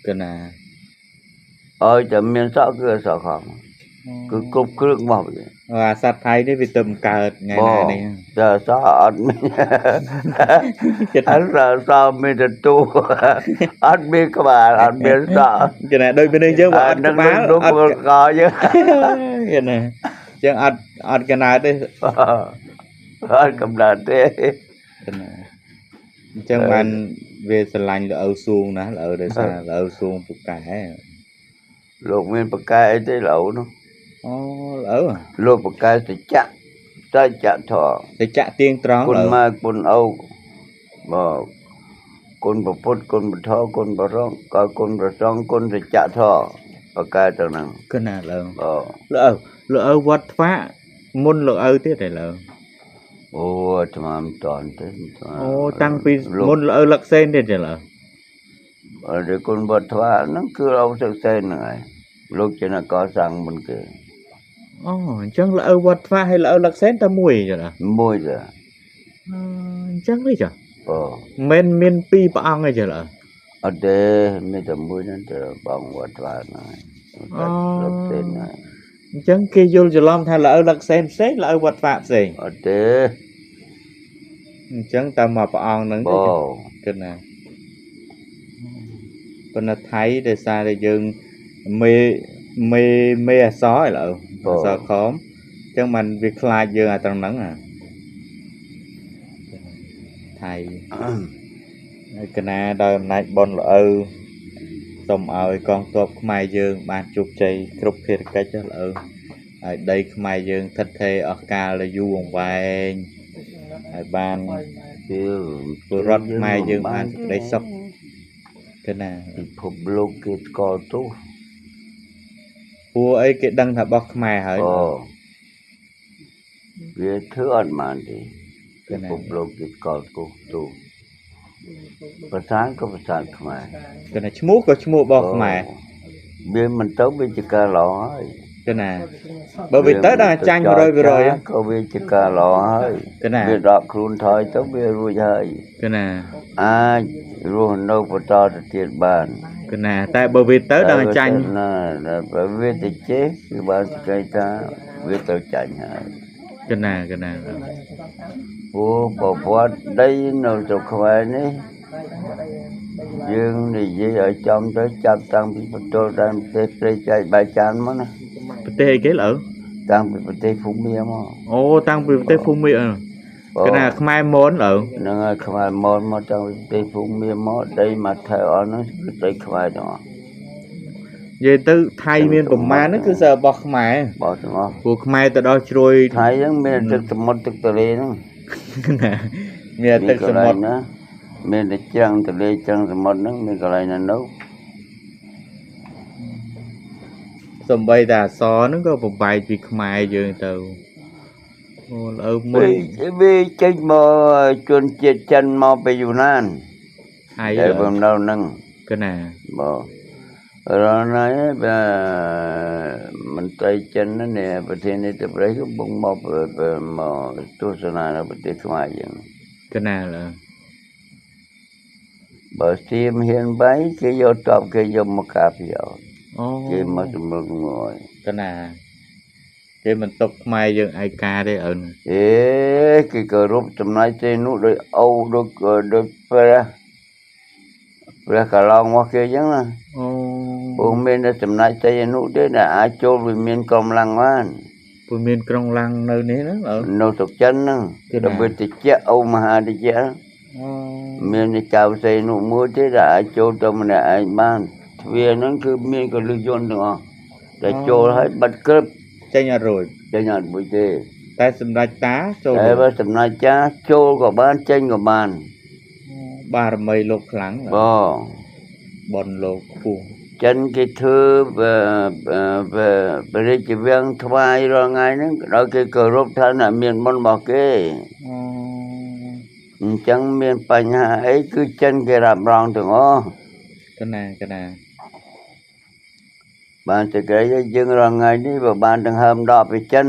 កណាឲ្យតែមានសក់គឺអក្សរខមគឺគ្រប់គ្រឿងរបស់វាអាសត្វថៃនេះវាទៅបង្កើតថ្ងៃណានេះតែសក់អត់មានអត់សក់មានតែតួអត់មានក្បាលអត់មានសក់គេណាដូចមនុស្សយើងបើអត់ក្បាលអត់កយើងគេណាចឹងអត់អត់កណើតទេអត់កំណើតទេកណាអញ្ចឹងបានវាស្រឡាញ់លោកឪសួងណាលោកឪដោយសារលោកឪសួងពូកែ លោកមានប្រកែអីទេលោកនោះ អូ លោកឪ លោកប្រកែសច្ចៈ សច្ចៈធម៌ សច្ចៈទៀងត្រង់ គុណម៉ែគុណឪ បើគុណពុទ្ធ គុណពធ គុណបរង ក៏គុណប្រសង គុណសច្ចៈធម៌ ប្រកែទៅហ្នឹង កណាលោក បើ លោកឪ លោកឪវត្តថ្វាមុនលោកឪទៀតទេលោក? អូ អាត្មាមិនតាន់ទេ អូ តាំងពីមុនលោកឪលឹកសេនទៀតទេលោក? អរគុណ វត្តថ្វាហ្នឹងគឺឪសឹកសេនហ្នឹងឯង លោកជាអ្នកកសាងមុនគេ។ អូ អញ្ចឹងលោកឪវត្តថ្វាហើយលោកឪលឹកសេនតែមួយចឹង មួយទេ អញ្ចឹងទេចា? អូ មិនមានពីរព្រះអង្គទេចាលោក? អត់ទេ មានតែមួយហ្នឹងទៅ បងវត្តថ្វាហ្នឹងឯង លោកសេនហ្នឹង។ អញ្ចឹងគេយល់ច្រឡំថាលោកឪលឹកសេនផ្សេង លោកឪវត្តថ្វាផ្សេង អត់ទេ អញ្ចឹងតែមកព្រះអង្គហ្នឹងទេគិតណា។ ប៉ុន្តែថៃ ដោយសារតែយើងមេមេមេអសរឯឡូវអសរខម អញ្ចឹងมันវាខ្លាចយើងអាត្រង់ហ្នឹងអាថៃហើយកណា។ ដោយអំណាចបុណ្យល្អៅ សូមឲ្យកងទ័ពខ្មែរយើងបានជោគជ័យគ្រប់ភារកិច្ចល្អៅ ហើយដីខ្មែរយើងថិតថេរអស់កាលយូរអង្វែង ហើយបានពលរដ្ឋខ្មែរយើងបានសេចក្តីសុខកណា។ ពិភពលោកគេស្គាល់ទោស ព្រោះអីគេដឹងថារបស់ខ្មែរហើយ អូ វាធ្វើអត់បានទេ ពិភពលោកគេស្គាល់ទោស ទោសប្រាសាទក៏ប្រាសាទខ្មែរ កណា ឈ្មោះក៏ឈ្មោះរបស់ខ្មែរ វាមិនទៅវាជាការល្អហើយ កណា បើវាទៅដល់ចាញ់ 100% ក៏វាជាការល្អហើយ កណា វាដកខ្លួនថយទៅវារួចហើយ កណា អាចរស់នៅបន្តទៅទៀតបាន កណា តែបើវាទៅដល់ចាញ់ ណា បើវាទៅចេះគឺបានសេចក្តីថាវាទៅចាញ់ហើយ កណា កណា ព្រោះប្រវត្តិដីនៅស្រុកខ្មែរនេះ យើងនិយាយឲ្យចំទៅ ចាប់តាំងពីបន្ទល់ដែនប្រទេសព្រៃចែកបាយចានមកណា។ ប្រទេសអីគេលើ? តាំងពីប្រទេសភូមាមក។ អូ តាំងពីប្រទេសភូមា កណា ខ្មែរមនលើ ហ្នឹងហើយ ខ្មែរមនមកតាំងពីប្រទេសភូមាមក ដីមកថែអស់ហ្នឹងគឺដីខ្មែរទាំងអស់។ និយាយទៅថៃមានប្រមាណហ្នឹងគឺសើរបស់ខ្មែរ របស់ទាំងអស់ ព្រោះខ្មែរទៅដល់ជ្រោយថៃហ្នឹងមានទឹកសមុទ្រទឹកទន្លេហ្នឹងណា មានទឹកសមុទ្រណា មានតែច្រាំងទន្លេច្រាំងសមុទ្រហ្នឹង មានកន្លែងណានៅ សំបីតែអសរហ្នឹងក៏បំបែកពីខ្មែរយើងទៅ។ អូ ឪមុន វាចេញមកជនជាតិចិនមកពីយូណាន ថៃ តែបំនៅហ្នឹង កណា បងរណៃ បើមន្ត្រីចិននេះ ប្រធានាធិបតីកំពុងមកទស្សនានៅប្រទេសខ្មែរយើង កណា ឡើបើសៀមហ៊ានបាយ គេយកតប គេយកមកការពារ អូ គេមកសម្រុកងយ កណា គេមិនຕົកខ្មែរយើងឯកាទេឪ អេ គេគោរពចំណៃទេនោះ ដោយអូ ដោយព្រះព្រះកឡងរបស់គេអញ្ចឹងណា។ អូ ព្រោះមានតែចំណែកទេនោះទេដែលអាចចូលវិមានក្រុមឡាំងបាន ព្រោះមានក្រុងឡាំងនៅនេះណា នៅស្រុកចិនហ្នឹង ដល់វាតិចអូមហាតិច មានចៅសេនោះមួយទេដែលអាចចូលទៅម្នាក់ឯងបាន ទ្វារហ្នឹងគឺមានកលឹះយន្តទាំងអស់ តែចូលឲ្យបិទក្រឹប ចេញអត់រួច ចេញអត់រួចទេ តែសម្ដេចតាចូល តែបើសម្ដេចចាចូលក៏បាន ចេញក៏បាន បារមីលោកខ្លាំង បង បុណ្យលោកខ្ពស់។ ចិនគេធ្វើព្រះរាជវាំងថ្វាយរាល់ថ្ងៃហ្នឹង ដល់គេគោរពថាអ្នកមានបុណ្យរបស់គេ អញ្ចឹងមានបញ្ហាអីគឺចិនគេរ៉ាប់រងទាំងអស់ កណា កណា បានសេចក្តីយើងរាល់ថ្ងៃនេះបើបានដង្ហើមដកពីចិន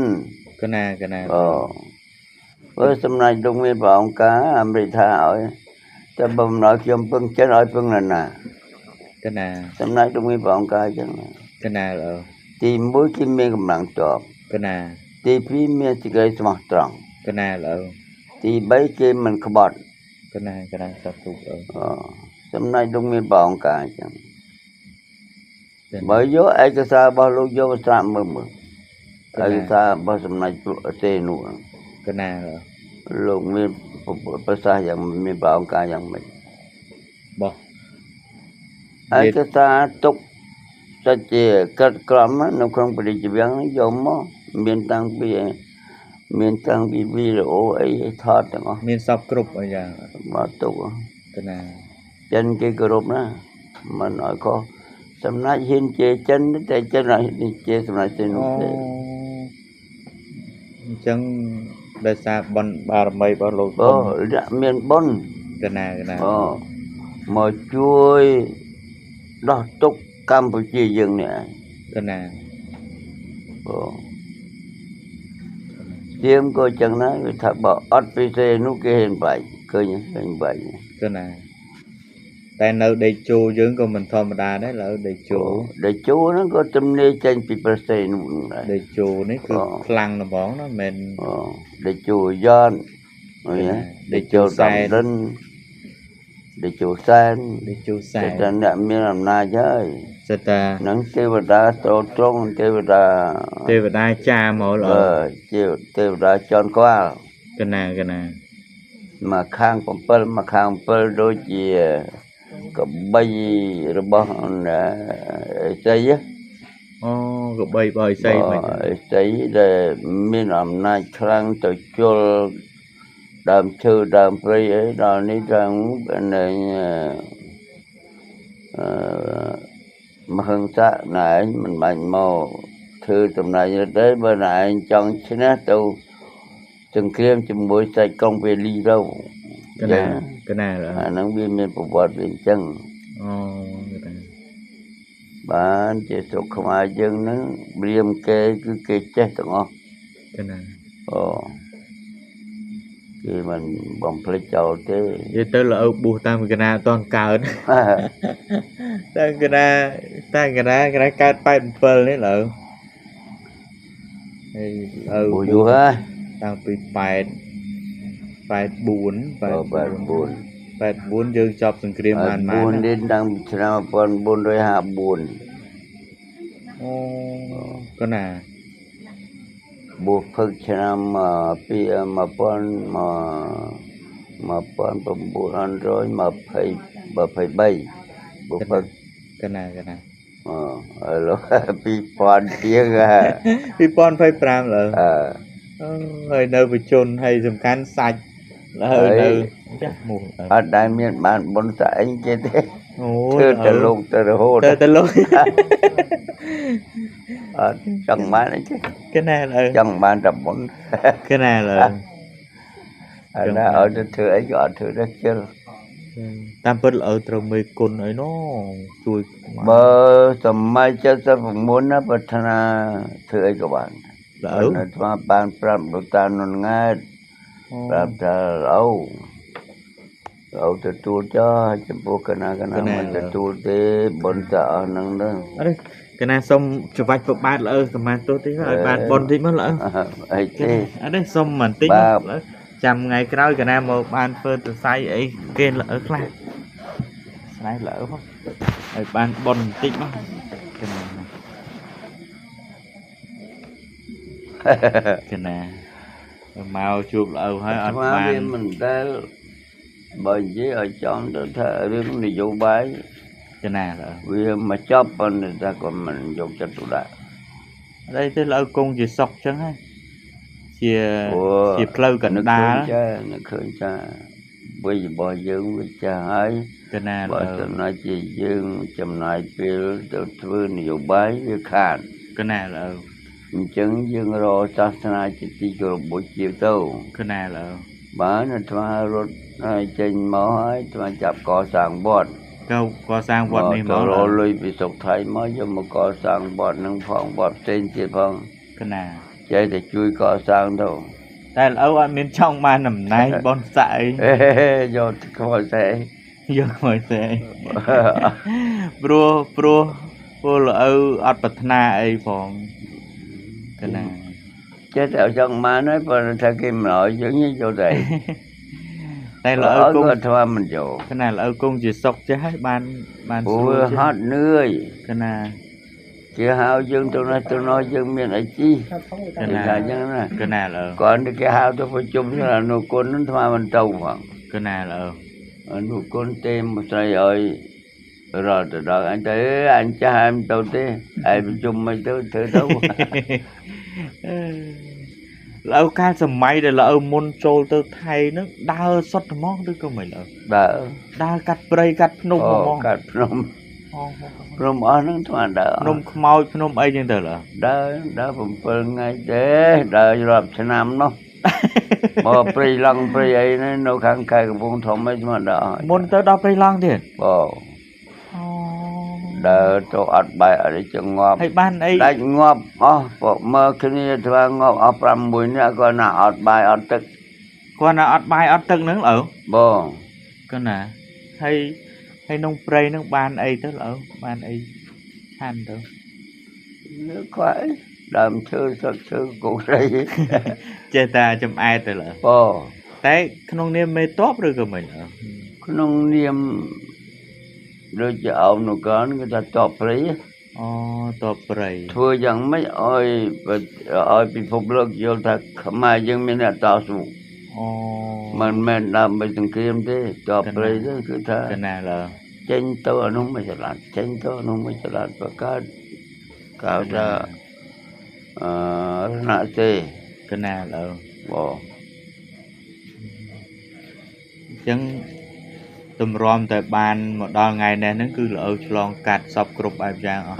កណា កណា អូ ព្រោះសម្ដេចលោកមានព្រះអង្គការអាមេរិកថាឲ្យតែ បើមិនឲ្យខ្ញុំពឹងចិន ឲ្យពឹងនរណា? កណា សម្ដេចលោកមានព្រះអង្គការអញ្ចឹង កណា ល្អ ទី1គេមានកម្លាំងតប កណា ទី2មានសេចក្តីស្មោះត្រង់ កណា ល្អ ទី3គេមិនក្បត់ កណា កណា សាធុ អូ សម្ដេចលោកមានព្រះអង្គការអញ្ចឹង។ បើយកឯកសាររបស់លោកយកមកស្រាប់មើល មើលឯកសាររបស់សម្ដេចទេនោះ កណា លោកមានប្រសាសន៍យ៉ាងមានព្រះអង្គការយ៉ាងម៉េច បោះ ឯកសារទុក សាច់ជាក្រិតក្រមនៅក្នុងព្រះរាជវាំងយកមកមានតាំងពីវីដេអូអីថតទាំងអស់មានសពគ្រប់អីយ៉ាងមកទុកកណាចិនគេគោរពណាមិនឲ្យខុសសំណាច់ហ៊ានជេរចិនតែចិនអត់ហ៊ានជេរសំណាច់ទេនោះទេអញ្ចឹងដោយសារបុណ្យបារមីរបស់លោកអូអ្នកមានបុណ្យកណាកណាអូមកជួយដោះទុកកម្ពុជាយើងនេះកណាអូជាមក៏ចឹងដែរវាថាបើអត់ពិសេសនោះគេហ៊ានបាច់ឃើញបាច់កណាតែនៅដេជោយើងក៏មិនធម្មតាដែរឡើយដេជោដេជោហ្នឹងក៏ទំនេរចេញពីប្រទេសនោះដែរដេជោនេះគឺខ្លាំងហ្មងណាមិនអូដេជោយ៉ានដេជោសែនដេជោសែនដេជោសែនតែអ្នកមានអំណាចហើយសិតតានឹងទេវតាត្រត្រង់ទេវតាទេវតាចាមកអឺជាទេវតាចន់ក្បាលកណាកណាមកខាង7មកខាង7ដូចជាកបីរបស់អីសីអូកបីរបស់អីសីមិនអីសីដែលមានអំណាចខ្លាំងទៅជុលដើមឈើដើមព្រៃអីដល់នេះដល់នៃអឺមហិង្សៈណែឯងមិនបាច់មកធ្វើតំណែងទេបើណែឯងចង់ឈ្នះទៅសង្គ្រាមជាមួយស្ដេចក្រុងវេលីទៅកណាកណាអាហ្នឹងវាមានប្រវត្តិវាអញ្ចឹងអូកណាបានជាស្រុកខ្មែរយើងហ្នឹងរៀមគេគឺគេចេះទាំងអស់កណាអូគេមិនបំភ្លេចចោលទេនិយាយទៅល្អបួសតាមកណាអត់ទាន់កើតតាកណាតាកណាកណាកើត87នេះឡើយហើយល្អបួសយូរហើយតាំងពី8 84 84យើងចប់សង្គ្រាមបានមកនេះតាំងឆ្នាំ1454អូកណាបួសផឹកឆ្នាំ1923បួសផឹកកណាកណាអូឥឡូវ2000ជាង2025លើអឺហើយនៅបជនហើយសំខាន់សាច់ហើយនៅចាស់មូលអត់ដែលមានបានបុណ្យស្អីគេទេអូធ្វើតែលោកទៅរហូតទៅតែលោកអត់ចង់បានអីទេកណាលើចង់បានតែបុណ្យកណាលើអាណាឲ្យទៅធ្វើអីក៏អត់ធ្វើដែរជិលតាមពិតល្អត្រូវមេគុណអីណូជួយបើសម័យ79ណាប្រាថ្នាធ្វើអីក៏បានល្អអាត្មាបានប្រាប់លោកតានុនង៉ែតប្រាប់ថាអូអូទទួលចោះចំពោះកណាកណាមិនទទួលទេបុណ្យតែអស់ហ្នឹងទៅអរកណាសុំច្បាច់ប្របាទល្អប្រហែលទោះតិចឲ្យបានបុណ្យតិចមកល្អអីទេអត់ទេសុំបន្តិចល្អចាំថ្ងៃក្រោយកណាមកបានធ្វើសរសៃអីគេល្អខ្លះស្នៃល្អផងឲ្យបានបុណ្យបន្តិចមកកណាកណាមកជួបល្អហើយអត់បានវាមិនដែលបើនិយាយឲ្យចំទៅថារឿងនយោបាយកណាល្អវាមកចប់ប៉ុន្តែក៏មិនយកចិត្តទុកដាក់អីទេល្អគង់ជាសុកចឹងហើយជាផ្លូវកណ្ដាលចានឹកឃើញចាវិញរបស់យើងវាចាស់ហើយកណាបើចំណាយជាយើងចំណាយពេលទៅធ្វើនយោបាយវាខាតកណាល្អអញ្ចឹងយើងរកសាសនាជាទីគោរពបូជាទៅកណាល្អបានអាត្មារត់ចេញមកហើយអាត្មាចាប់កសាងវត្តកសាងវត្តនេះមករកលុយពីស្រុកថៃមកយកមកកសាងវត្តនឹងផងវត្តផ្សេងទៀតផងកណាចេះតែជួយកសាងទៅតែល្អអត់មានចង់បានតំណែងបុណ្យស័ក្តិអីយកខ្មោចសេយកខ្មោចសេព្រោះពលល្អអត់ប្រាថ្នាអីផងកណាចេះតែចង់បានហើយប៉ុន្តែគេមិនឲ្យយើងយកតែតែល្អគង់អាត្មាមិនយកកណាល្អគង់ជាសុកចេះហើយបានស្រួលហត់នឿយកណាគេហៅយើងទៅនេះទៅនោះយើងមានអីជីកណាអញ្ចឹងណាកណាល្អគាត់គេហៅទៅប្រជុំអនុគុណនឹងអាត្មាមិនទៅផងកណាល្អអនុគុណទេមកស្រីឲ្យ រត់ទៅដល់អញទៅអញចាស់អញទៅទេឯងប្រជុំមិនទៅធ្វើទៅ លោកកាលសម័យដែលលោកមុនចូលទៅថៃហ្នឹងដើរសុទ្ធហ្មងឬក៏មិនលោកដើរកាត់ព្រៃកាត់ភ្នំហ្មងកាត់ភ្នំភ្នំអស់ហ្នឹងថ្មដើរភ្នំខ្មោចភ្នំអីចឹងទៅលើដើរដើរ7ថ្ងៃទេដើររាប់ឆ្នាំនោះមកព្រៃឡង់ព្រៃអីហ្នឹងនៅខាងខេត្តកំពង់ធំអីថ្មដើរមុនទៅដល់ព្រៃឡង់ទៀតបងអូដើរទៅអត់បាយអត់ចងាប់ហើយបានអីដាច់ងាប់អស់ពួកមើលគ្នាធ្វើងាប់អស់5 6នាក់គាត់ណាអត់បាយអត់ទឹកគាត់ណាអត់បាយអត់ទឹកហ្នឹងលោកបងគាត់ណាហើយហើយក្នុងព្រៃហ្នឹងបានអីទៅលោកបានអីឆាន់ទៅលើគាត់ដើមឈើសឹកឈើកូរីចេះតែចំអែតទៅលោកបងតែក្នុងនាមមេតបឬក៏មិនលោកក្នុងនាមដូចជាអោមនោះកានគេថាតបព្រៃអូតបព្រៃធ្វើយ៉ាងម៉េចឲ្យពិភពលោកយល់ថាខ្មែរយើងមានអ្នកតស៊ូអូមិនមែនដើម្បីសង្គ្រាមទេតបព្រៃទៅគឺថាកណាលើចេញទៅអានោះមួយចល័តចេញទៅអានោះមួយចល័តបង្កើតកៅថាអឺរណសេកណាលើបងអញ្ចឹងទម្រាំតែបានមកដល់ថ្ងៃនេះហ្នឹងគឺល្អឆ្លងកាត់សពគ្រប់បែបយ៉ាងអស់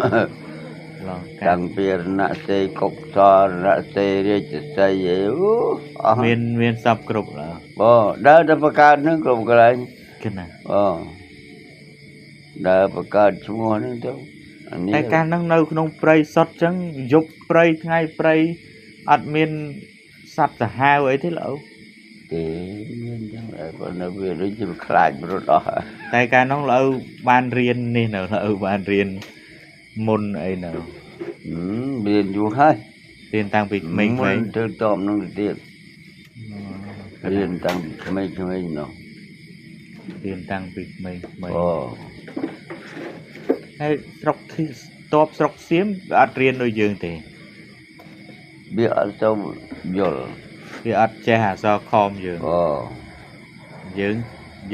ឆ្លងកាត់តាំងពីរណសេកុកសរណសេរាជសីអីអូអស់មានសពគ្រប់ឡើបងដើរទៅបង្កើតហ្នឹងគ្រប់កន្លែងគណាបងដើរបង្កើតឈ្មោះហ្នឹងទៅអានេះតែកាលហ្នឹងនៅក្នុងព្រៃសុទ្ធចឹងយប់ព្រៃថ្ងៃព្រៃអត់មានសត្វសាហាវអីទេលោកទេមានចឹងដែរប៉ុន្តែវាដូចជាខ្លាចរត់អស់តែកាលនោះលោកបានរៀននេះនៅលោកបានរៀនមុនអីនៅរៀនយូរហើយរៀនតាំងពីក្មេងៗមុនទៅតបនឹងទៅទៀតរៀនតាំងពីក្មេងៗនោះរៀនតាំងពីក្មេងៗអូហើយស្រុកតបស្រុកសៀមអត់រៀនដូចយើងទេវាអត់ទៅយល់វាអត់ចេះអក្សរខមយើងអូ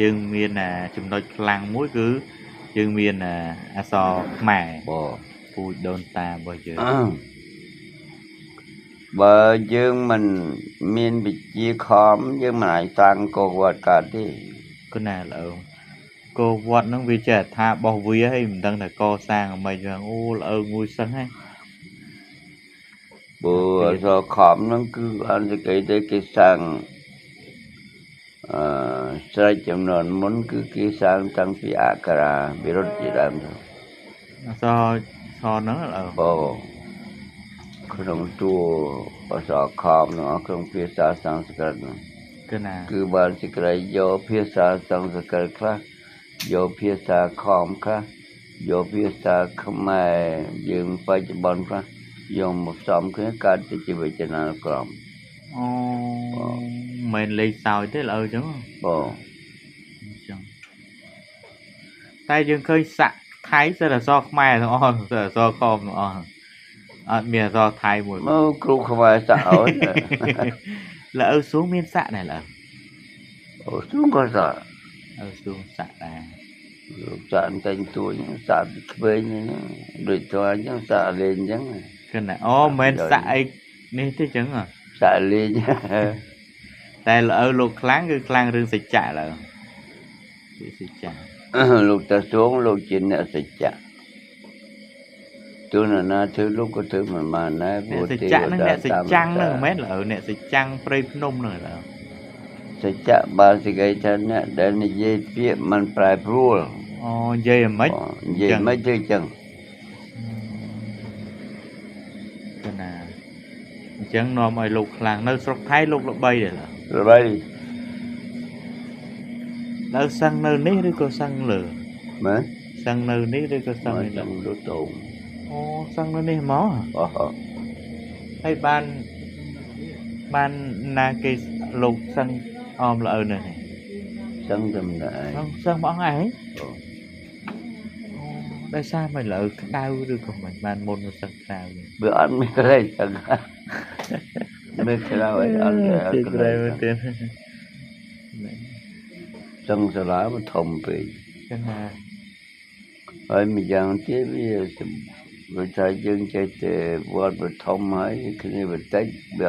យើងមានចំណុចខ្លាំងមួយគឺយើងមានអក្សរខ្មែរបងពូជដូនតារបស់យើងបើយើងមិនមានវិជ្ជាខមយើងមិនអាចសាងកោវត្តកើតទេគណាលោកកោវត្តហ្នឹងវាចេះថារបស់វាហើយមិនដឹងថាកសាងអ្វីចឹងអូល្អងួយសឹងហើយព្រោះអក្សរខមហ្នឹងគឺអន្តរគេទេគេសាងអឺស្រេចចំនួនមុនគឺគេសាងតាំងពីអក្សរាវិរុទ្ធជាដើមទៅអក្សរសហ្នឹងលោកបងក្នុងតួអក្សរខមហ្នឹងក្នុងភាសាសំស្ក្រឹតហ្នឹងគឺណាគឺបានសេចក្តីយកភាសាសំស្ក្រឹតខ្លះយកភាសាខមខ្លះយកភាសាខ្មែរយើងបច្ចុប្បន្នខ្លះយកមកផ្សំគ្នាកើតទៅជាវចនានុក្រមអូមិនលេខសោយទេលោកចឹងបងអញ្ចឹងតែយើងឃើញសាក់ថៃសិតអក្សរខ្មែរទាំងអស់សិតអក្សរខមទាំងអស់អត់មានអក្សរថៃមួយមកគ្រូខ្មែរសាក់អើយលោកស៊ូមានសាក់ដែរលោកអូស៊ូក៏សាក់អូស៊ូសាក់ដែរលោកសាក់តែងទួញសាក់ពីក្មេងដូចតើអញ្ចឹងសាក់លេងអញ្ចឹងគឺណាអូមិនសាក់អីនេះទេចឹងសាក់លេងតែលោកខ្លាំងគឺខ្លាំងរឿងសច្ចៈឡើយគឺសច្ចៈលោកតាសួងលោកជាអ្នកសច្ចៈទោះណាធ្វើលោកក៏ធ្វើមិនបានដែរព្រោះសច្ចៈហ្នឹងអ្នកសច្ចាំងហ្នឹងមិនមែនលើអ្នកសច្ចាំងព្រៃភ្នំហ្នឹងលើសច្ចៈបើសេចក្តីថាអ្នកដែលនិយាយពាក្យមិនប្រែប្រួលអូនិយាយអ្ម៉េចនិយាយមិនទេចឹងកណាអញ្ចឹងនាំឲ្យលោកខ្លាំងនៅស្រុកថៃលោកល្បីដែរល្បីនៅសឹងនៅនេះឬក៏សឹងលើមើលសឹងនៅនេះឬក៏សឹងនៅលើតូងអូសឹងនៅនេះមកអូហើយបានណាគេលោកសឹងអមល្អនៅនេះសឹងតែម្នាក់ឯងសឹងបងឯងអូដោយសារមិនលើក្តៅឬក៏មិនបានមុនមកសឹងក្តៅវាអត់មានក្លែងសឹងមានក្តៅអីអត់ក្តៅទេសឹងសាលាมันធំពេកចឹងណា ហើយម្យ៉ាងទៀតវាវាថាយើងចេះតែវត្តបឋមហើយគ្នាបន្តិចវា